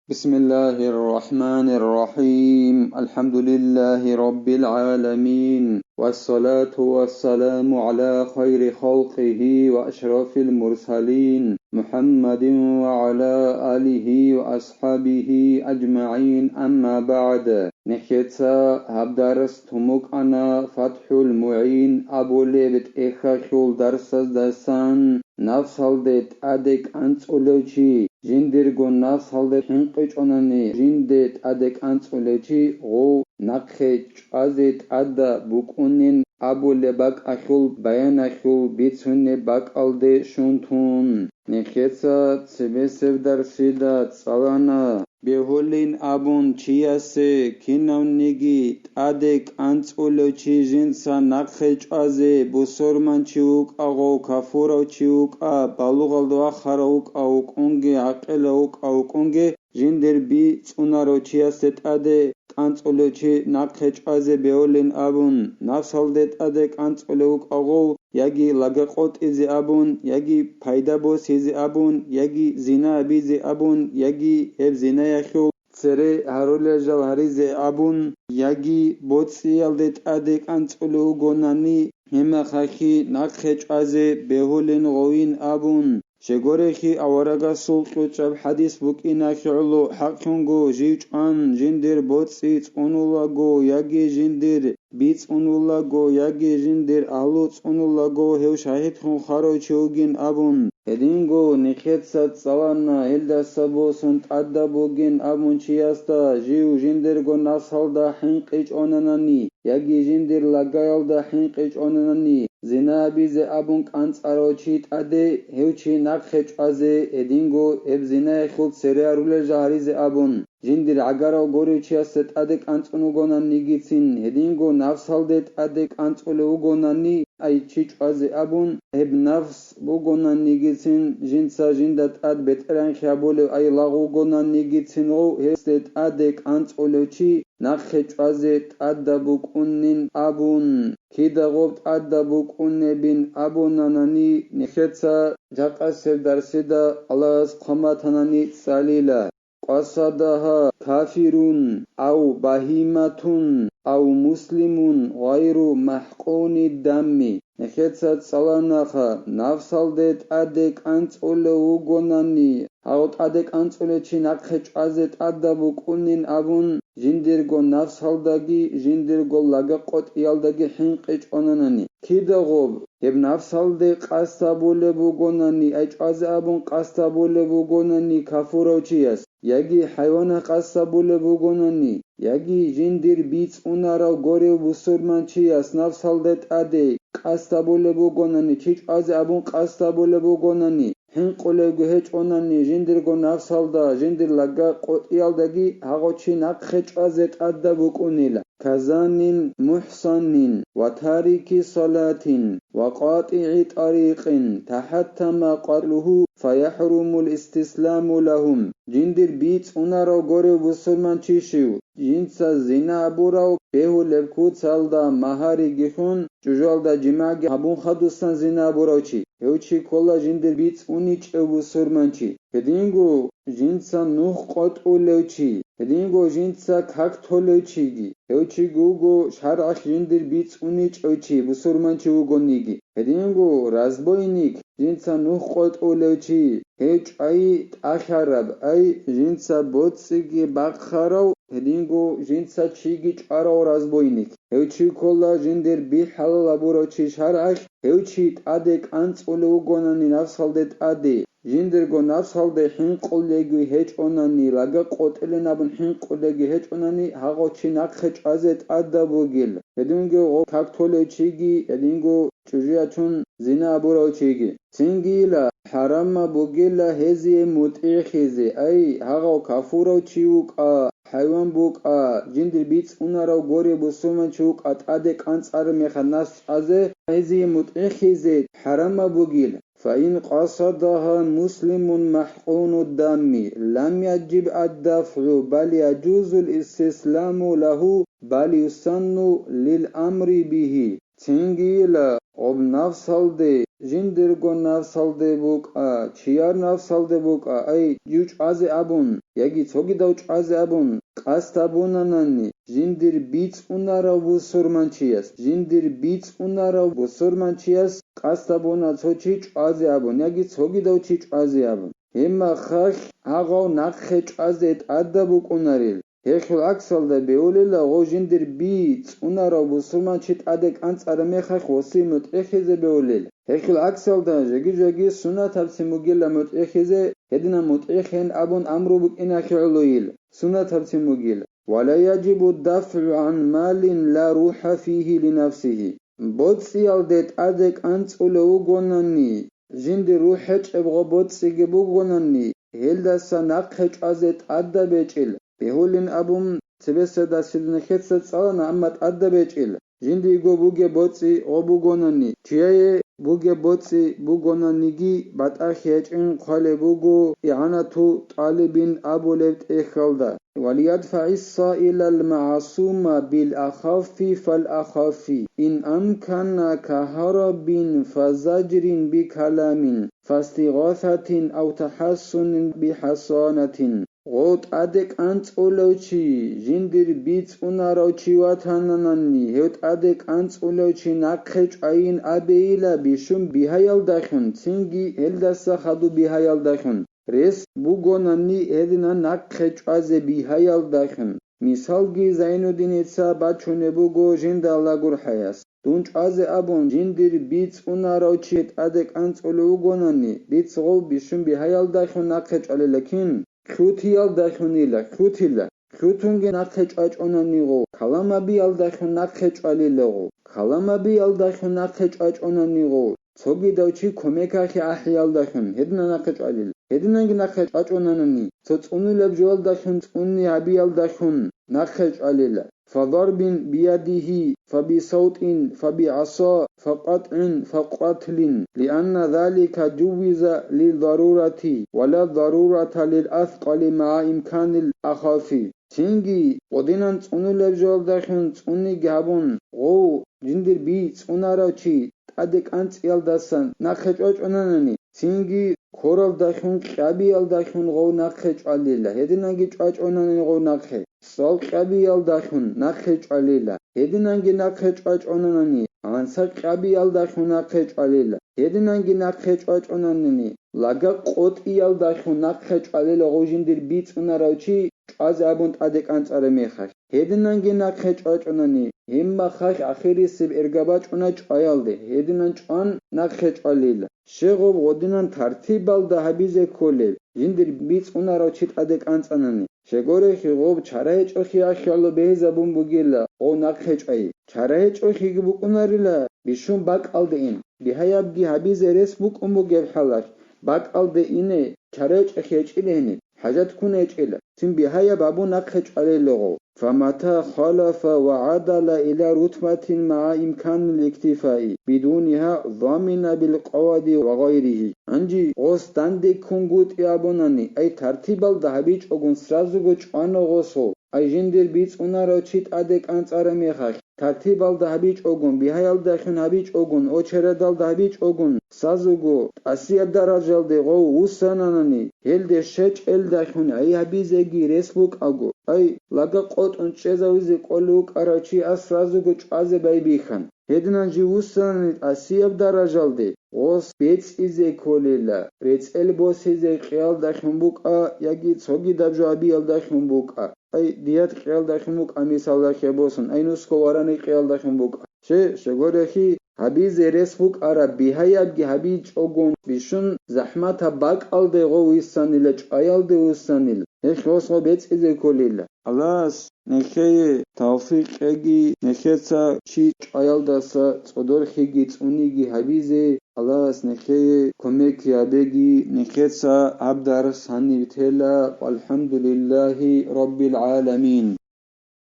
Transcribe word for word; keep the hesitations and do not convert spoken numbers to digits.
بسم الله الرحمن الرحيم. الحمد لله رب العالمين. والصلاة والسلام على خير خلقه وأشرف المرسلين محمد وعلى آله وأصحابه أجمعين. أما بعد. Нехеца гьаб дарс тумукъана ФатхӀул МугӀин абулеб тӀехьалъул дарсаздасан. Нафсалде тӀаде кӀанцӀулев чи, жиндирго нафсалде хӀинкъичӀонани жинде тӀаде кӀанцӀулев чи гъов нахъе чӀвазе тӀадаб букӀунин абулеб бакӀалъул баяналъул бицунеб бакӀалде щун тун, нехеца цебесеб дарсида цӀалана. Бегьулин абун чиясе кинавниги тӀаде кӀанцӀулев чи жинца нахъе чӀвазе, бусурманчи вукӀа гъов, кафурав чи вукӀа, балугъалда вахарав вукӀа вукӀунги, гӀакъилав вукӀа вукӀунги, жиндир бицӀунарав чиясе тӀаде кӀанцӀулев чи нахъе чӀвазе бегьулин абун, нафсалде тӀаде кӀанцӀулев вукӀа гъов, яги лага къотӀизе абун, яги пайда босизе абун, яги зина абизе абун, яги гьеб зинаялъул цере гьарулел жал гьаризе абун, яги боцӀиялде тӀаде кӀанцӀулев вугонани, гьемахалъи нахъе чӀвазе бегьулин гъовин абун. Щегорехъи аварагасул кьучӀаб хӀадис букӀиналъе гӀоло хӀакълъунго жив чӀван, жиндир боцӀи цӀунулаго яги жиндир бицӀунулаго яги жиндир агьлу цӀунулаго гьев шагьидлъун хварав чи вугин абун, гьединго нехеца цӀалана гьелдаса босун тӀадаб бугин абун чиясда жив жиндирго нафсалда хӀинкъичӀонанани яги жиндир лагаялда хӀинкъичӀонанани, зина абизе абун кӀанцӀарав чи тӀаде гьев чи нахъе чӀвазе, гьединго гьеб зинаялъул цере гьарулел жал гьаризе абун. Жиндир гӀагарав горев чиясда тӀаде кӀанцӀун вугонанигицин, гьединго нафсалде тӀаде кӀанцӀулев вугонани, ай чи чӀвазе абун, гьеб нафс бугонанигицин, жинца жинда тӀад бетӀергьанхъи гьабулев, ай лагъ вугонанигицин гъов, гьесде тӀаде кӀанцӀулев чи нахъе чӀвазе тӀадаб букӀунин абун, кида гъоб тӀадаб букӀунебин абунанани, нехеца жакъасеб дарсида Аллагьас хъван батанани цӀалила. قصدها كافر أو بهيمة أو مسلم غير محقون الدم. Нехеца цӀаланаха, нафсалде тӀаде кӀанцӀулев вугонани, гьав тӀаде кӀанцӀулев чи нахъе чӀвазе тӀадаб букӀунин абун, жиндирго нафсалдаги жиндирго лага къотӀиялдаги хӀинкъичӀонанани. Кида гъоб, гьеб нафсалде къасд гьабулеб бугонани, ай чӀвазе абун къасд гьабулеб бугонани кафурав чияс, яги хӀайванас къасд гьабулеб бугонани, яги жиндир бицӀунарав горев бусурманчияс нафсалде тӀаде къасд гьабулеб бугонани, чи чӀвазе абун къасд гьабулеб бугонани, хӀинкъулевги гьечӀонани жиндирго нафсалда, жиндир лага къотӀиялдаги гьагъав чи нахъе чӀвазе тӀадаб букӀунила. كزان محصن وتارك صلاة وقاطع طريق تحتم قتله فيحرم الاستسلام لهم. Жиндир бицӀунарав горев бусурманчи щив, жинца зина абурав, бегьулеб куцалда магьариги хьун, чӀужуялда жимагӀги гьабун хадусан зина абурав чи, гьев чи ккола жиндир бицӀуничӀев бусурманчи. Гьединго жинца нух къотӀулев чи, гьединго жинца как толев чиги, гьев чиги вуго шаргӀалъ жиндир бицӀуничӀев чи, бусурманчи вугониги. Гьединго разбойник, жинца нух къотӀулев чи, гьев чӀвай тӀалъараб, ай, жинца боцӀиги бахъарав, гьединго жинца чиги чӀварав разбойник. Гьев чи ккола жиндир би хӀалал абурав чи шаргӀалъ, гьев чи тӀаде кӀанцӀулев вугонани нафсалде тӀаде, жиндирго нафсалде хӀинкъулеги гьечӀонани, лага къотӀилин абун хӀинкъулеги гьечӀонани, гьагъав чи нахъе чӀвазе тӀадаб бугил, гьединго гъо как толев чиги, гьединго чӀужу ячун зина абурав чиги. Цингила хӀарамаб бугила гьезие мутӀигӀлъизе, ай, гьагъав кафурав чи вукӀа, хӀайван букӀа, жиндир бицӀунарав горев бусурманчи вукӀа тӀаде кӀанцӀараб мехалъ нафс чӀвазе, гьезие мутӀигӀлъизе хӀарамаб бугил. فإن قصدها مسلم محقون الدم لم يجب الدفع بل يجوز الاستسلام له بل يسن للأمر به. Цингила гъоб нафсалде жиндирго нафсалде букӀа, чияр нафсалде букӀа, ай, жив чӀвазе абун, яги цогидав чӀвазе абун, къасд гьабунанани, жиндир бицӀунарав бусурманчияс, жиндир бицӀунарав бусурманчияс къасд гьабуна цо чи чӀвазе абун, яги цогидав чи чӀвазе абун. Гьебмахалъ гьагъав нахъе чӀвазе тӀадаб букӀунарил. Гьелъул гӀаксалда бевулела гъов жиндир бицӀунарав бусурманчи тӀаде кӀанцӀараб мехалъ гъосие мутӀигӀлъизе бевулел. Гьелъул гӀаксалда жеги-жеги суннатабцин бугила мутӀигӀлъизе, гьединан мутӀигӀлъен абун амру букӀиналъе гӀолойил, суннатабцин бугила. ولا يجب الدفع عن مال لا روح فيه لنفسه. БоцӀиялде тӀаде кӀанцӀулев вугонани, жиндир рухӀ гьечӀеб гъо боцӀиги бугонани, гьелдаса нахъе чӀвазе тӀадаб гьечӀил, бегьулин абун цебесадасе нехеца цӀалана, амма тӀадаб гьечӀил, жиндиего бугеб боцӀи гъо бугонани, чияе бугеб боцӀи бугонаниги батӀалъи гьечӀин хъвалеб буго игӀанату тӀалибин абулеб тӀехьалда. وليدفع السائل المعصوم بالأخف فالأخف، إن أمكن كهرب فزجر بكلام فاستغاثة أو تحصن بحصانة. Гъов тӀаде кӀанцӀулев чи, жиндир бицӀунарав чи ватананани, гьев тӀаде кӀанцӀулев чи нахъе чӀвайин абейила бищун бигьаялдалъун, цинги гьелдаса хадуб бигьаялдалъун. Рес бугонани гьединан нахъе чӀвазе бигьаялдалъун. Мисалги Зайнуддиница бачунеб буго жинда Аллагь гурхӀаяс. Дун чӀвазе абун, жиндир бицӀунарав чи тӀаде кӀанцӀулев вугонани, дица гъов бищун бигьаялдалъун нахъе чӀвалила кин? Лъутиялдалъунила, лъутила. Лъутунги нахъе чӀвачӀонани гъов, каламабиялдалъун нахъе чӀвалила гъов. Каламабиялдалъун нахъе чӀвачӀонани гъов, цогидав чи кумекалъе ахӀиялдалъун гьединан нахъе чӀвалила. Гьединанги нахъе чӀвачӀонанани, цо цӀунулеб жоялдалъун цӀуни гьабиялдалъун нахъе чӀвалила. فضرب بيده، فبصوت، فبعصا، فقطع، فقتل، لأن ذلك جوز للضرورة، ولا ضرورة للأثقل مع إمكان الأخف. Цинги гъодинан цӀунулеб жоялдалъун цӀуниги гьабун, гъов жиндир бицӀунарав чи тӀаде кӀанцӀиялдасан нахъе чӀвачӀонанани, цинги квералдалъун кьабиялдалъун гъов нахъе чӀвалила, гьединанги чӀвачӀонанани гъов нахъе, цӀал кьабиялдалъун нахъе чӀвалила, гьединанги нахъе чӀвачӀонанани, гӀанса кьабиялдалъун нахъе чӀвалила, гьединанги нахъе чӀвачӀонанани, лага къотӀиялдалъун нахъе чӀвалила гъов жиндир бицӀунарав чи чӀвазе абун тӀаде кӀанцӀараб мехалъ. Гьединанги нахъе чӀвачӀонани, гьебмахалъ ахирисеб эрга бачӀуна чӀваялде, гьединан чӀван нахъе чӀвалила. Щегъуб гъодинан тартибалда гьабизе кколеб, жиндир бицӀунарав чи тӀаде кӀанцӀанани. Щегорехи гъоб чара гьечӀохи ахӀиялъул бегьизабун бугила гъов нахъе чӀвай. Чара гьечӀохиги букӀунарила бищун бакӀалде ин. Бигьаябги гьабизе рес букӀун бугеб хӀалалъ, бакӀалде ине чара гьечӀохи гьечӀила гьениб, хӀажат ккун гьечӀила. Цин бигьаяб абун нахъе чӀвалила гъов. فمتى خالف وعدل إلى رتبة مع إمكان الاكتفاء بدونها ضمن بالقود وغيره. Гьанже гъос данде ккунгутӀи абунани, ай тартибалда гьабичӀогун сразуго чӀвана гъосул, ай жиндир бицӀунарав чи тӀаде кӀанцӀараб мехалъ, тартибалда гьабичӀогун, бигьаялдалъун гьабичӀогун, очередалда гьабичӀогун, сазуго, тӀасияб даражалде гъов вуссананани, гьелде щечӀелдалъун гӀей гьабизеги рес букӀаго, ай, лага къотӀун чӀезавизе кӀолев вукӀарав чияс сразуго чӀвазе байбихьан. Гьединан жив вуссанани тӀасияб даражалде, гъос бецӀизе кколила, рецӀел босизе кьиялдалъун букӀа яги цогидаб жо гьабиялдалъун букӀа. Ай, дият кьиялдалъун букӀа, мисалда хебосун, ай, нусго варани кьиялдалъун букӀа. Ще, щегорехи, гьабизе рес букӀараб бигьаябги гьабичӀогун бищун, захӀматаб бакӀалде гъов виссанила, чӀваялде вуссанила, гьелъ гъос гъо бецӀизе кколила. Аллагьас нехее тавфикъ кьеги, нехеца чи чӀваялдаса цӀодорхиги цӀуниги гьабизе, Аллагьас нехее кумекги гьабеги, нехеца гьаб дарс гьаниб тела. ВалхӀамдулиллагьи раббил гӀаламин.